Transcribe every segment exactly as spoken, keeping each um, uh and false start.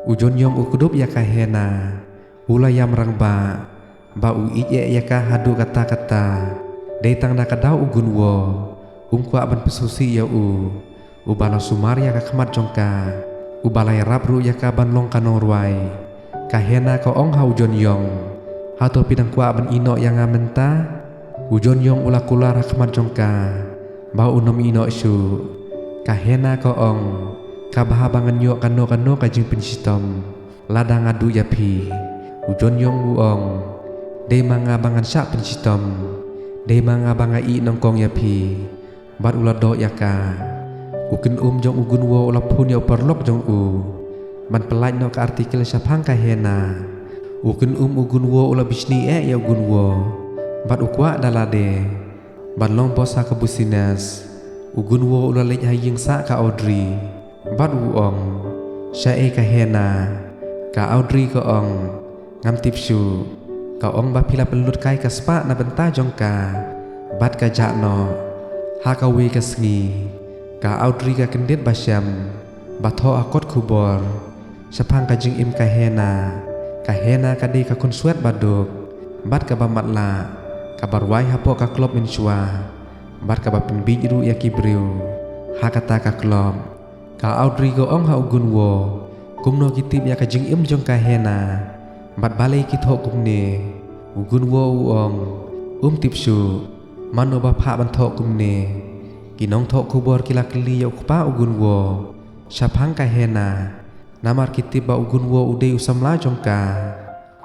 U Jun Yong u kdup ïa ka Hena, u la ïam rangbah, ba u ïeit eh ïa ka haduh katta katta. Dei tang na ka daw u Gun Wo um kwah ban pynsngewsih ïa u, uba la sumar ïa ka khmat jong ka, uba la ïarap ruh ïa ka ban long ka nongrwai. Ka Hena ka ong ha u Jun Yong, hato phi dang kwah ban ïehnoh ïa nga mynta? U Jun Yong u la kular ha khmat jong ka, ba un ym ïehnoh shuh. Ka Hena ka ong, ka bha ba ngan ïoh kano kano ka jingpynshitom lada nga duh ïa phi. U Jun Yong u ong, dei ma nga ba ngan shah pynshitom, dei ma nga ba nga ïeh nyngkong ïa phi. Bad u la doh ïa ka. U kynum jong u Gun Wo u la phone ïa u paralok jong u ban pyllait noh ka article shaphang ka Hena. U kynum u Gun Wo u la bishni eh ïa u Gun Wo, bad u kwah da lade ban long boss ha ka business. U Gun Wo u la leit ha ïing sah ka Audrey, bad u ong, shaei ka Hena? Ka Audrey ka ong, ngam tip shuh. Ka ong ba phi la pynlut kai ka spah na bynta jong ka, bad ka jah noh. Ha kawei ka sngi, ka Audrey ka kyndit ba shem, ba thoh ha kot khubor shaphang ka jingim ka Hena. Ka Hena ka dei ka khunswet ba duk, bad kaba matlah, kaba rwai hapoh ka club mynshuwa, bad kaba pynbiej ruh ïa ki briew ha kata ka club. Ka Audrey ka ong ha u Gun Wo, kumno ki tip ïa ka jingim jong ka Hena, bad balei ki thoh kumne? U Gun Wo u ong, um tip shuh, mano ba phah ban thoh kumne? Ki nongthoh khubor ki la kylli ïa u kpa u Gun Wo shaphang ka Hena, namar ki tip ba u Gun Wo u dei u samla jong ka.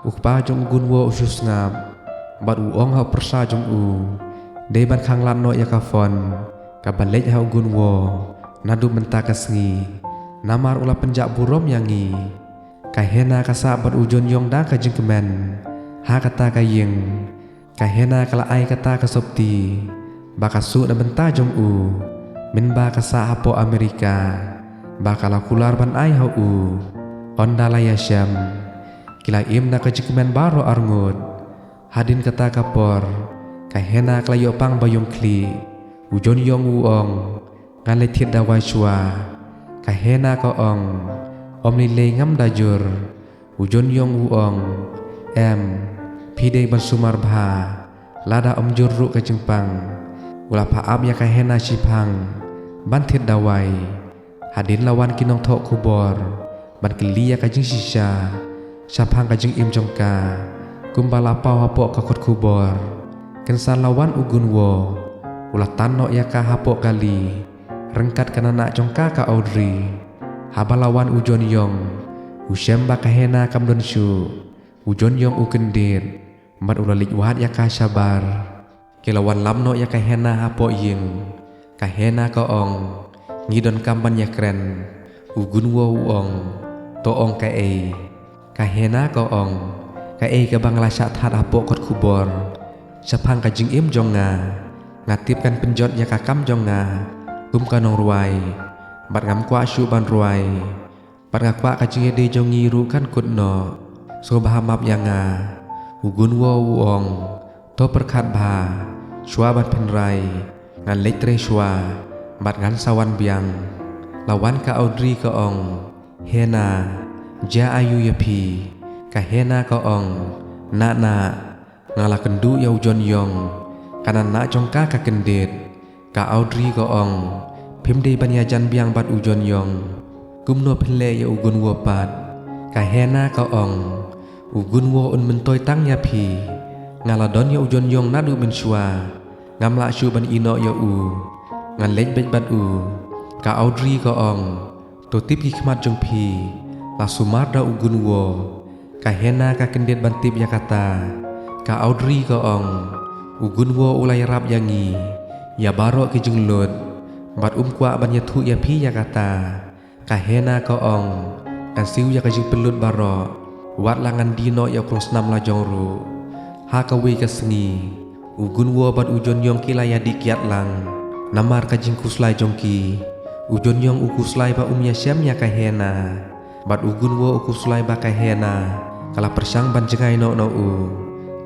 U kpa jong u Gun Wo u shu sngap, bad u ong ha u pyrsa jong u, dei ban khanglad noh ïa ka phone kaba leit ha u Gun Wo naduh mynta ka sngi, namar u la pynjah burom ïa ngi. Ka Hena ka sah bad u Jun Yong da ka jingkmen ha kata ka ïing. Ka Hena ka la ai kata ka sopti ba ka suh na bynta jong u, mynba ka sah hapoh America, ba ka la kular ban ai ha u. Ynda la ïashem, ki la im na ka jingkmen baroh arngut. Hadien kata ka por, ka Hena ka la ïoh pang ba ïong khlieh. U Jun Yong u ong, ngan leit thied dawai shuwa. Ka Hena ka ong, ym lei lei, ngam da jur. U Jun Yong u ong, em, phi dei ban sumar bha, lada ym jur ruh ka jingpang. U la phah ap ïa ka Hena shiphang ban thied dawai. Hadien la wan ki nongthoh khubor ban kylli ïa ka jingshisha shaphang ka jingim jong ka, kumba la paw hapoh ka kot khubor. Kynsan la wan u Gun Wo, u la tan noh ïa ka hapoh kali ryngkat ka nana jong ka, ka Audrey. Haba la wan u Jun Yong, u shem ba ka Hena kam don shuh. U Jun Yong u kyndit, bad u la leit wad ïa ka shabar. Ki la wanlam noh ïa ka Hena hapoh ïing. Ka Hena ka ong, ngi donkam ban ïakren. U Gun Wo u ong, to ong kaei. Ka Hena ka ong, kaei kaba nga la shah thad hapoh kot khubor shaphang ka jingim jong nga, nga tip kan pynjot ïa ka kam jong nga kum ka nongrwai, bad ngam kwah shuh ban rwai. Bad nga kwah ka jingïadei jong ngi ruh kan kut noh. Sngewbha map ïa nga. U Gun Wo u ong, to pyrkhat bha, shuwa ban pynrai, ngan leit trei shuwa bad ngan sa wan biang. La wan ka Audrey ka ong, Hena, jia aïu ïa phi? Ka Hena ka ong, nah nah, nga la kynduh ïa u Jun Yong, ka nana jong ka ka kyndit. Ka Audrey ka ong, phim dei ban ïajan biang bad u Jun Yong. Kumno phin leh ïa u Gun Wo pat? Ka Hena ka ong, u Gun Wo un myntoi tang ïa phi. Nga la don ïa u Jun Yong naduh mynshuwa, ngam lah shuh ban ïehnoh ïa u. Ngan leit beit bad u. Ka Audrey ka ong, to tip ki khmat jong phi, la sumar da u Gun Wo. Ka Hena ka kyndit ban tip ïa kata. Ka Audrey ka ong, u Gun Wo u la ïarap ïa ngi ïa baroh ki jinglut, bad um kwah ban ïathuh ïa phi ïa kata. Ka Hena ka ong, kan siew ïa ka jingpynlut baroh, wat la ngan die noh ïa u krongsnam la jong ruh. Ha kawei ka sngi, u Gun Wo bad u Jun Yong ki la ïadih kiad lang namar ka jingkhuslai jong ki. U Jun Yong u khuslai ba um ïashem ïa ka Hena, bad u Gun Wo u khuslai ba ka Hena ka la pyrshang ban jngai noh na u.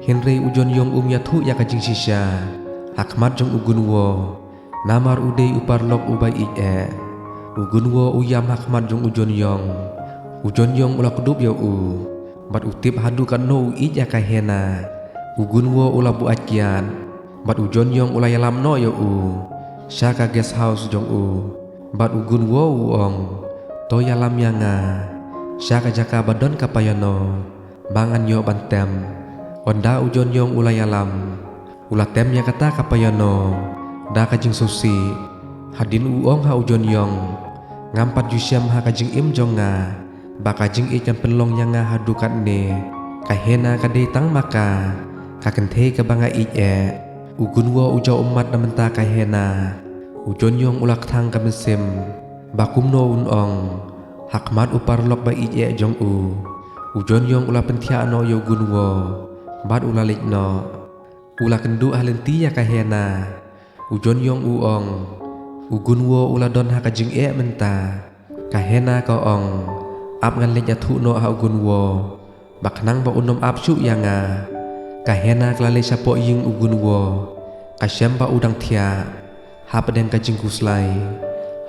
Hynrei u Jun Yong um ïathuh ïa ka jingshisha ha khmat jong u Gun Wo, namar u dei u paralok uba ïeit eh. U Gun Wo u ïam ha khmat jong u Jun Yong, U John Yong u la kdup ïa u bad u tip haduh katno u ïeit ïa ka Hena. U Gun Wo u la buaid kiad bad u John Yong u la ïalam noh ïa u sha ka guest house jong u. Bad u Gun Wo u ong, to ïalam ïa nga sha ka jaka ba don ka piano ba ngan ïoh ban tem. Ynda u John Yong u la ïalam, u la tem ïa kata ka piano da ka jingsngewsih. Hadien u ong ha u John Yong, ngam pat ju shem ha ka jingim jong nga ba ka jingïeit kan pynlong ïa nga haduh katne. Ka Hena ka dei tang ma ka, ka kynthei kaba nga ïeit eh. U Gun Wo u jaw ummat na bynta ka Hena. U John Yong u la kthang ka mynsiem ba kumno un ong ha khmat u paralok ba ïeit eh jong u. U John Yong u la pynthiah noh ïa u Gun Wo bad u la leit noh. U la kynduh ha lynti ïa ka Hena. U John Yong u ong, u Gun Wo u la don ha ka jingeh mynta. Ka Hena ka ong, ap ngan leit ïathuh noh ha u Gun Wo ba khnang ba un ym ap shuh ïa nga. Ka Hena ka la leit shapoh ïing u Gun Wo. Ka shem ba u dang thiah hapdeng ka jingkhuslai.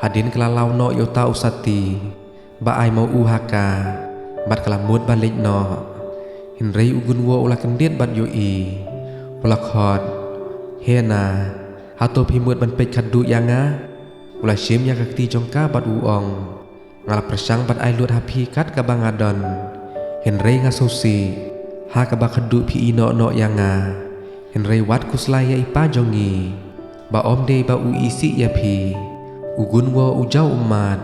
Hadien ka la law noh ïa uta u sati ba ai ma u ha ka bad ka la mut ban leit noh. Hynrei u Gun Wo u la kyndit bad ïohi. U la khot, Hena, hato phi mut ban peit khadduh ïa nga? U la shim ïa ka kti jong ka bad u ong, nga la pyrshang ban ai lut ha phi kat kaba nga don. Hynrei nga sngewsih ha kaba khadduh phi ïehnoh noh ïa nga. Hynrei wat khuslai ïa i pa jong ngi ba ym dei ba u isih ïa phi. U Gun Wo u jaw ummat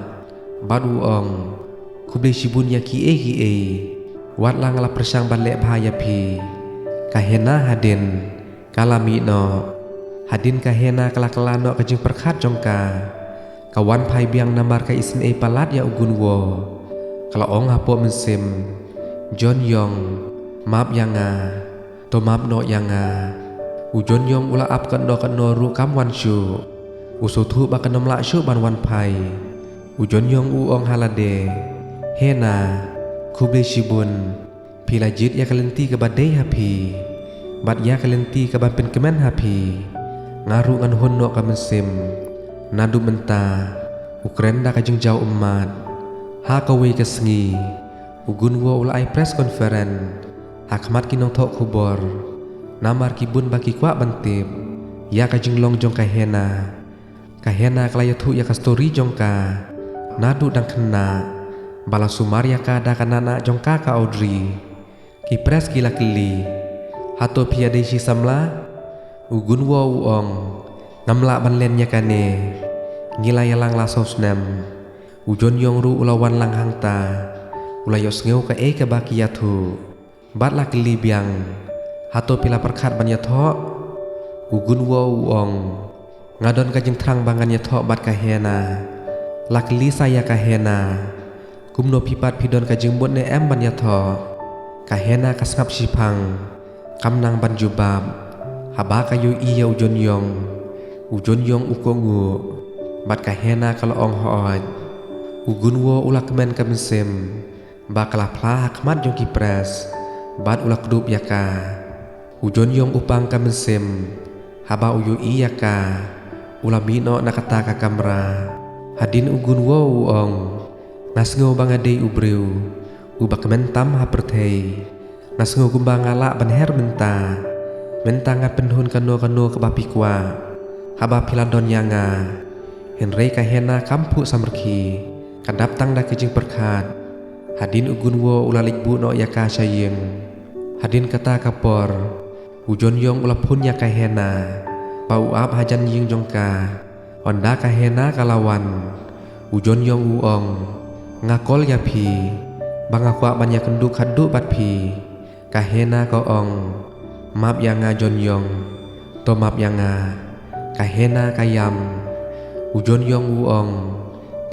bad u ong, khublei shibun ïa kiei kiei. Wat la nga la pyrshang ban leh bha ïa phi. Ka Hena hadien ka la mih noh. Hadien ka Hena ka la kylla noh ka jingpyrkhat jong ka. Ka wan phai biang namar ka isynei palat ïa u Gun Wo. Ka la ong hapoh mynsiem, John Yong, map ïa nga. To map noh ïa nga. U John Yong u la ap katno katno ruh kam wan shuh. U sngewthuh ba kan ym lah shuh ban wan phai. U John Yong u ong ha lade, Hena, khublei shibun. Phi la jied ïa ka lynti kaba dei ha phi bad ïa ka lynti kaban pynkmen ha phi. Nga ruh ngan hun noh ka mynsiem. Naduh mynta u kren da ka jingjaw ummat. Ha kawei ka sngi u Gun Wo u la ai press conference ha khmat ki nongthoh khubor. Namar ki bun ba ki kwah ban tip ïa ka jinglong jong ka Hena. Ka Hena ka la ïathuh ïa ka story jong ka naduh dang khynnah ba la sumar ïa ka da ka nahnah jong ka ka Audrey. Ki press ki la kylli, hato phi ïadei shi samla? U Gun Wo u ong, ngam lah ban len ïa kane. Ngi la ïalang la saw snem. U John Yong ruh u la wan lang hangta. U la ïohsngew kaei kaba ki ïathuh bad la kylli biang, hato phi la pyrkhat ban ïathoh? U Gun Wo u ong, nga don ka jingthrang ba ngan ïathoh bad ka Hena. La kylli sa ïa ka Hena, kumno phi pat phi don ka jingmut ne em ban ïathoh? Ka Hena ka sngap shiphang, kam nang ban jubab. Haba ka ïohi ïa u John Yong, u John Yong u kohnguh bad ka Hena ka la ong hooid. U Gun Wo u la kmen ka mynsiem ba ka la phla ha khmat jong ki press bad u la kdup ïa ka. U John Yong u pang ka mynsiem haba u ïohi ïa ka. U la mih noh na kata ka kamra. Hadien u Gun Wo u ong, nga sngew ba nga dei u briew uba kmen tam ha pyrthei. Nga sngew kumba nga lah ban her mynta. Mynta ngan pynhun kano kano kaba phi kwah haba phi la don ïa nga. Hynrei ka Hena kam phuh samrkhie, ka dap tang da ki jingpyrkhat. Hadien u Gun Wo u la leit buh noh ïa ka sha ïing. Hadien kata ka por u John Yong u la phone ïa ka Hena ba u ap hajan ïing jong ka. Ynda ka Hena ka la wan, u John Yong u ong, nga call ïa phi ba nga kwah ban ïakynduh khatduh bad phi. Ka Hena ka ong, map ïa nga John Yong. To map ïa nga. Ka Hena ka ïam. U John Yong u ong,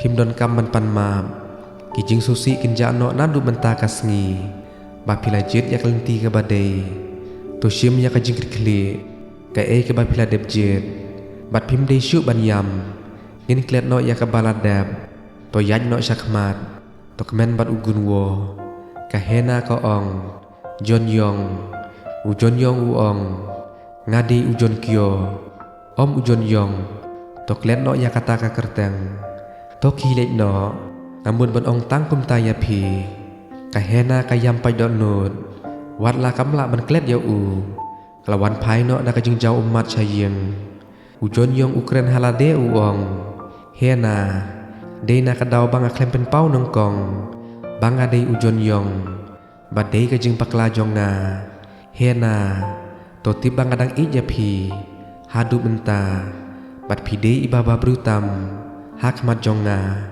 phim donkam ban pan map. Ki jingsngewsih kin jah noh naduh mynta ka sngi ba phi la jied ïa ka lynti kaba dei. To shim ïa ka jingkitkhlieh kaei kaba phi la dep jied bad phim dei shuh ban ïam. Ngin klet noh ïa kaba la dep. To ïaid noh shakhmat. To kmen bad u Gun Wo. Ka Hena ka ong, John Yong. U John Yong u ong, nga dei u John Kyo, ym u John Yong. To klet noh ïa kata ka kyrteng. To khie leit noh. Namut ban ong tang kumta ïa phi. Ka Hena ka ïam pait dohnud. Wat la kam lah ban klet ïa u. Ka la wan phai noh da ka jingjaw ummat sha ïing. U John Yong u kren ha lade u ong. Hena. Dei na ka daw ba nga khlem pynpaw nyngkong. Ba nga dei u John Yong. Ba dei ka jingbakla jong nga. Hena. To tip ba nga dang ïeit ïa phi. Haduh mynta. Bad phi dei i Bah Bah Briew tam. Ha khmat jong nga.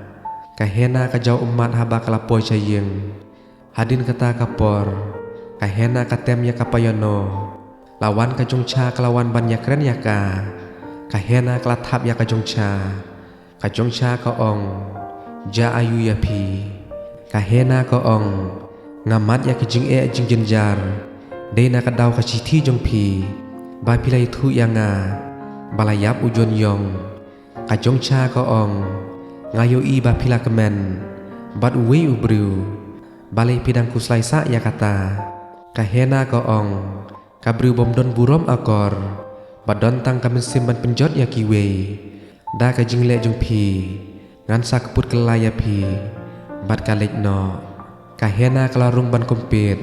Ka Hena ka jaw ummat haba ka la poi sha ïing. Hadien kata ka por. Ka Hena ka tem ïa ka piano. La wan ka Jong Cha ka la wan ban ïakren ïa ka. Ka Hena ka la thap ïa ka Jong Cha. Ka Jong Cha ka ong. Ja aïu ïa phi. Ka Hena ka ong. Nga mad ïa ka jingeh jingjynjar. Dei na ka daw ka shithi jong phi. Ba phi la ïathuh ïa nga. Ba la ïap u John Yong. Ka Jong Cha ka ong. Nga ïohi ba phi la kmen. Bad uwei u briew. Balei phi dang khuslai sah ïa kata. Ka Hena ka ong. Ka briew bym don burom akor. Ba don tang ka mynsiem ban pynjot ïa kiwei. Da ka jingleh jong phi. Ngan sa kput kylla ïa phi. Bad ka leit noh. Ka Hena ka la rung ban compete.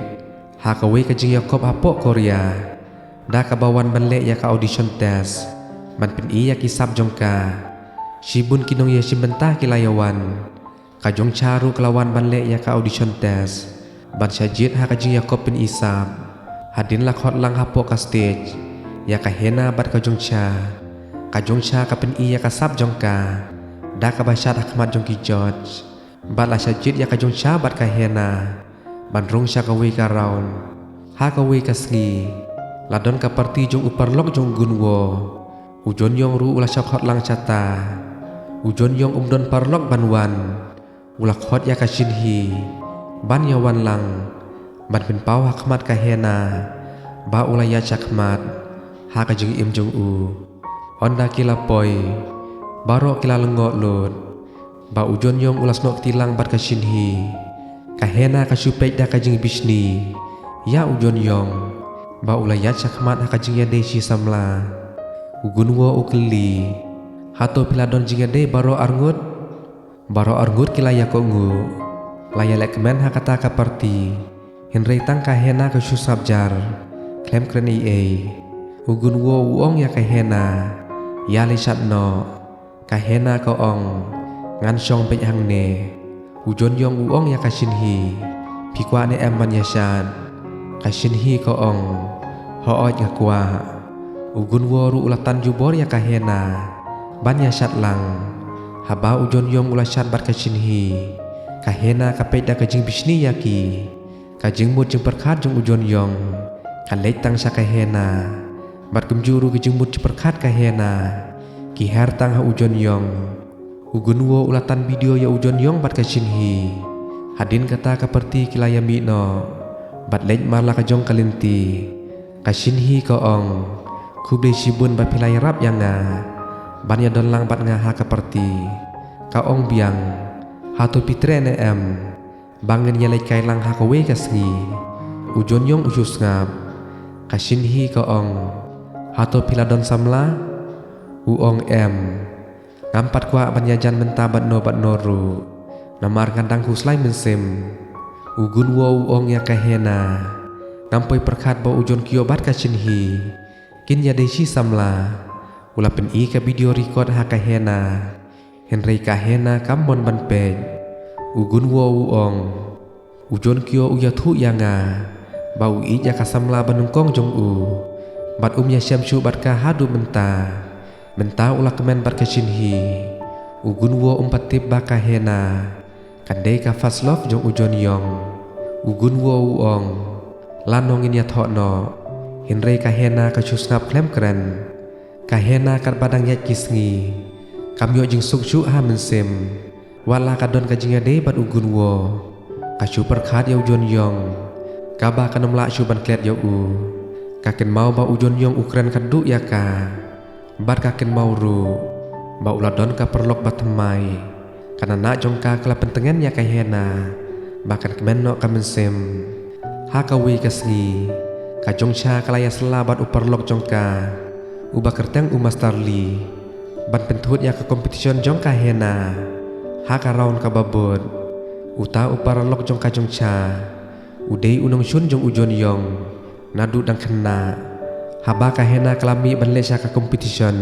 Ha kawei ka jingïakob hapoh Korea. Da kaba wan ban leh ïa ka audition test. Ban pyni ïa ki sap jong ka. Shibun ki nongïashim bynta ki la ïawan. Ka Jong Cha ruh ka la wan ban leh ïa ka audition test. Ban shah jied ha ka jingïakob pyni sap. Hadien la khot lang hapoh ka stage. Ïa ka Hena bad ka Jong Cha. Ka Jong Cha ka pyni ïa ka sap jong ka. Da kaba shad ha khmat jong ki judge. Bad la shah jied ïa ka Jong Cha bad ka Hena. Ban rung sha kawei ka round. Ha kawei ka sngi. La don ka party jong u paralok jong u Gun Wo. U John Yong ruh u la shah khot lang shata. U John Yong um don paralok ban wan. U la khot ïa ka Shin Hee. Ban ïawan lang. Ban pynpaw ha khmat ka Hena. Ba u la ïaid shakhmat. Ha ka jingim jong u. Ynda ki la poi. Baroh ki la lyngngoh lut. Ba u John Yong u la snoh kti lang bad ka Shin Hee. Ka Hena ka shu peit da ka jingbishni. Ïa u John Yong. Ba u la ïaid shakhmat ha ka jingïadei shi samla. U Gun Wo u kylli. Hato phi la don jingïadei baroh arngut. Baroh arngut ki la ïakohnguh. La ïalehkmen ha kata ka party. Hynrei tang ka Hena ka shu sngap jar. Khlem kren ei ei. U Gun Wo u ong ïa ka Hena. Ïaleit shad noh. Ka Hena ka ong. Ngan shong beit hangne. U John Yong u ong ïa ka Shin Hee. Phi kwah ne em ban ïashad. Ka Shin Hee ka ong. Hooid nga kwah. U Gun Wo ruh u la tan jubor ïa ka Hena. Ban ïashad lang. Haba u John Yong u la shad bad ka Shin Hee. Ka Hena ka peit da ka jingbishni ïa ki. Ka jingmut jingpyrkhat jong u John Yong. Ka leit tang sha ka Hena. Bad kumjuh ruh ka jingmut jingpyrkhat ka Hena. Ki her tang ha u John Yong. U Gun Wo u la tan video ïa u John Yong bad ka Shin Hee. Hadien kata ka party ki la ïamih noh. Bad leit mar la ka jong ka lynti. Ka Shin Hee ka ong. Khublei shibun ba phi la ïarap ïa nga. Ban ïadon lang bad nga ha ka party. Ka ong biang. Hato phi treh ne em. Ba ngin ïaleit kai lang ha kawei ka sngi. U John Yong u shu sngap. Ka Shin Hee ka ong. Hato phi la don samla. U ong em. Ngam pat kwah ban ïajan mynta bad no bad no ruh. Namar nga dang khuslai mynsiem. U Gun Wo u ong ïa ka Hena. Ngam poi pyrkhat ba u John Kyo bad ka Shin Hee. Kin ïadei shi samla. U la pyni ka video record ha ka Hena. Hynrei ka Hena kam mon ban peit. U Gun Wo u ong. U John Kyo u ïathuh ïa nga. Ba u ïeit ïa ka samla ba nyngkong jong u. Bad um ïashem shuh bad ka haduh mynta. Mynta u la kmen bad ka Shin Hee. U Gun Wo um pat tip ba ka Hena. Kan dei ka first love jong u John Yong. U Gun Wo u ong. Lano ngin ïathoh noh. Hynrei ka Hena ka shu sngap khlem kren. Ka Hena katba dang ïaid ki sngi. Kam ïoh jingsuk shuh ha mynsiem. Wat la ka don ka jingïadei bad u Gun Wo. Ka shu pyrkhat ïa u John Yong. Kaba kan ym lah shuh ban klet ïa u. Ka kynmaw ba u John Yong u kren khadduh ïa ka. Bad ka kynmaw ruh. Ba u la don ka paralok ba thymmai. Ka nanah jong ka ka la pyntngen ïa ka Hena. Ba kan kmen noh ka mynsiem. Ha kawei ka sngi. Ka Jong Cha ka la ïasylla bad u paralok jong ka. Uba kyrteng u Master Lee. Ban pynthut ïa ka competition jong ka Hena. Ha ka round kaba bud. Uta u paralok jong ka jong cha u dei u nongshun jong u John Yong naduh dang khynnah. Haba ka Hena ka la mih ban leit sha ka competition,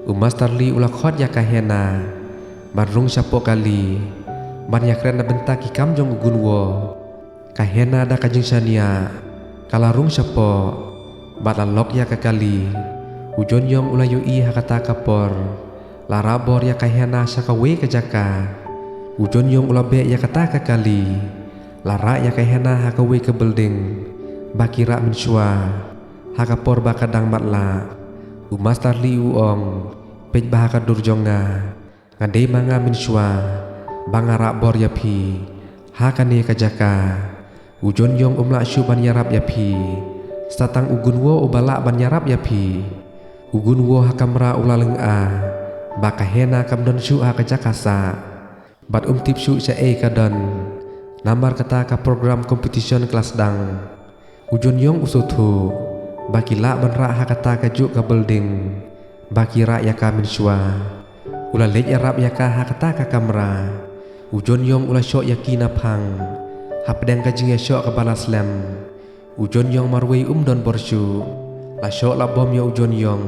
u Master Lee u la khot ïa ka Hena ban rung shapoh kali ban ïakren na bynta ki kam jong u Gunwo. Ka Hena da ka jingshaniah ka la rung shapoh bad la lok ïa ka kali. U John Yong u la ïohi ha kata ka por, la rah bor ïa ka Hena sha kawei ka jaka. U John Yong u la beh ïa kata ka kali, la rah ïa ka Hena ha kawei ka building ba ki rah mynshuwa. Ha ka por ba ka dang matlah, u Master Lee u ong, peit ba ha ka dur jong nga, nga dei ma nga mynshuwa ba nga rah bor ïa phi ha kane ka jaka. U John Yong um lah shuh ban ïarap ïa phi, sa tang u Gunwo uba lah ban ïarap ïa phi. U Gunwo ha kamra u la lyngngoh ba ka Hena kam don shuh ha ka jaka sah bad um tip shuh shaei ka don. Namar kata ka program competition ka la sdang. U John Yong u sngewthuh ba ki lah ban rah ha kata kajuh ka building ba ki rah ïa ka mynshuwa. U la leit ïarap ïa ka ha kata ka kamra. U John Yong u la shoh ïa ki na phang hapdeng ka jingïashoh kaba la slem. U John Yong marwei um don bor shuh. La shoh la bom ïa u John Yong.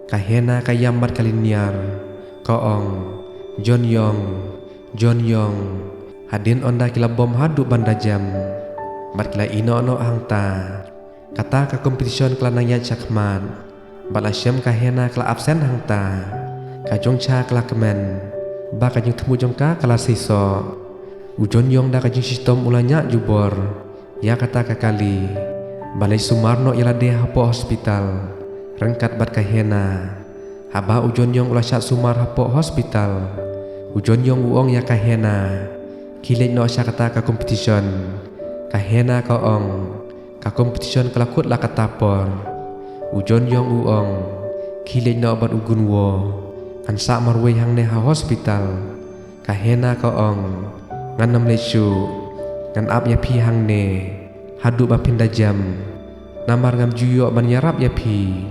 Ka Hena ka ïam bad ka lyniar, ka ong, John Yong, John Yong. Hadien ynda ki la bom haduh ban da jem bad ki la ïehnoh noh hangta. Kata ka competition ka la nang ïaid shakhmat bad la shem ka Hena ka la absent hangta. Ka jong cha ka la kmen ba ka jingthmu jong ka ka la seisoh. U John Yong da ka jingshitom u la ñiah jubor ïa kata ka kali ba leit sumar noh ïa lade hapoh hospital ryngkat bad ka Hena. Haba u John Yong u la shah sumar hapoh hospital, u John Yong u ong ïa ka Hena, khie leit noh sha kata ka competition. Ka Hena ka ong, ka competition ka la kut la kata por. U John Yong u ong, khie leit noh bad u Gunwo, ngan sah marwei hangne ha hospital. Ka Hena ka ong, ngan ym leit shuh, ngan ap ïa phi hangne haduh ba phin da jem. Namar ngam ju ïoh ban ïarap ïa phi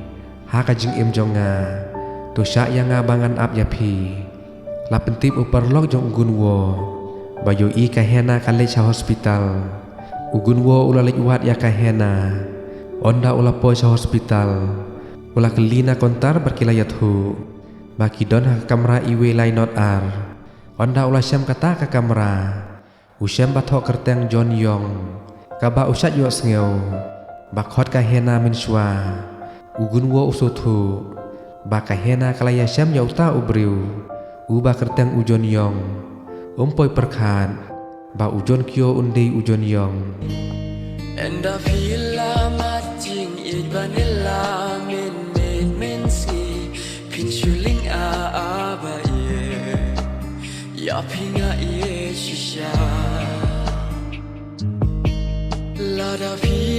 ha ka jingim jong nga. To shah ïa nga ba ngan ap ïa phi. La pyntip u paralok jong u Gunwo ba ïohi ka Hena ka leit sha hospital. U Gunwo u la leit wad ïa ka Hena. Ynda u la poi sha hospital, u la kylli na kontar bad ki la ïathuh ba ki don ha ka kamra iwei lai not ar. Ynda u la shem kata ka kamra, u shem ba thoh kyrteng John Yong, kaba u shait ïohsngew ba khot ka Hena mynshuwa. U Gunwo u sngewthuh ba ka Hena ka la ïashem ïa uta u briew uba kyrteng u John Yong. Um poi pyrkhat ba u John Kyo un dei u John Yong. Ynda phi la mad jingïeit ban ïalam mynmiet mynsngi, phin shu lyngngoh ba ïeit ïa phi nga ïeit shisha. Lada phi